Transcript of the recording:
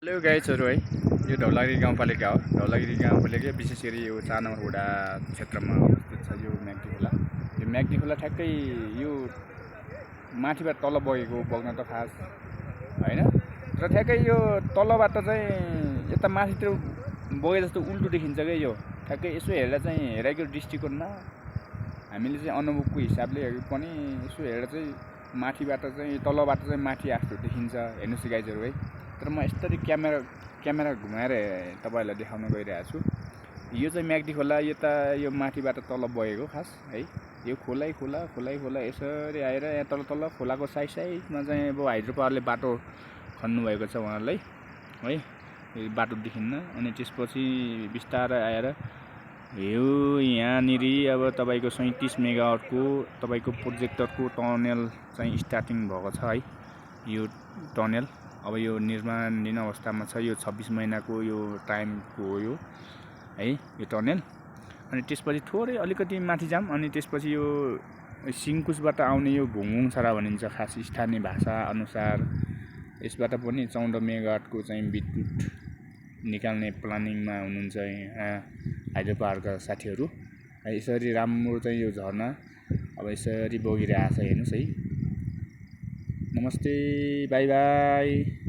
Hello गाइजहरू है, यो धौलागिरी गाउँपालिका हो। धौलागिरी गाउँपालिका विशेष गरी यो 4 नम्बर वडा क्षेत्रमा अवस्थित छ यो म्याग्दी खोला। यो म्याग्दी खोला ठ्याक्कै यो माथिबाट तल बग्न त खास होइन, तर ठ्याक्कै यो तलबाट चाहिँ यता माथितिर बगे जस्तो उल्टो देखिन्छ क्या। यो ठ्याक्कै यसो हेरेर चाहिँ हेरेको दृष्टिकोणमा हामीले चाहिँ अनुभवको हिसाबले पनि यसो हेरेर चाहिँ माथिबाट चाहिँ तलबाट चाहिँ माथि आएको देखिन्छ। हेर्नुहोस् गाइजहरू है, तर म यसरी क्यामेरा घुमाएर तपाईहरुलाई देखाउन गइरहेको छु। यो चाहिँ म्याग्दी खोला, यता यो माथिबाट तल बगेको खास है। यो खोलै खोला यसरी आएर यहाँ तल खोलाको साइडमा चाहिँ अब हाइड्रो पावरले बाटो खन्नु भएको छ उहाँहरुले है। यो बाटो देखिन्न, अनि त्यसपछि बिस्तारै आएर यो यहाँनिर अब तपाईको 37 मेगावाटको तपाईको प्रोजेक्टरको टनेल चाहिँ स्टार्टिङ भएको छ है। यो टनेल अब यो निर्माणधीन अवस्थामा छ। यो 26 महिनाको यो टाइमको हो यो है, यो टनेल। अनि त्यसपछि थोरै अलिकति माथि जाम, अनि त्यसपछि यो सिङकुसबाट आउने यो भुङभुङ छरा भनिन्छ खास स्थानीय भाषा अनुसार। यसबाट पनि 14 मेगावाटको चाहिँ विद्युत निकाल्ने प्लानिङमा हुनुहुन्छ यहाँ हाइड्रो पावरका साथीहरू है। यसरी राम्रो चाहिँ यो झरना अब यसरी बगिरहेछ, हेर्नुस् है। नमस्ते, बाई बाई।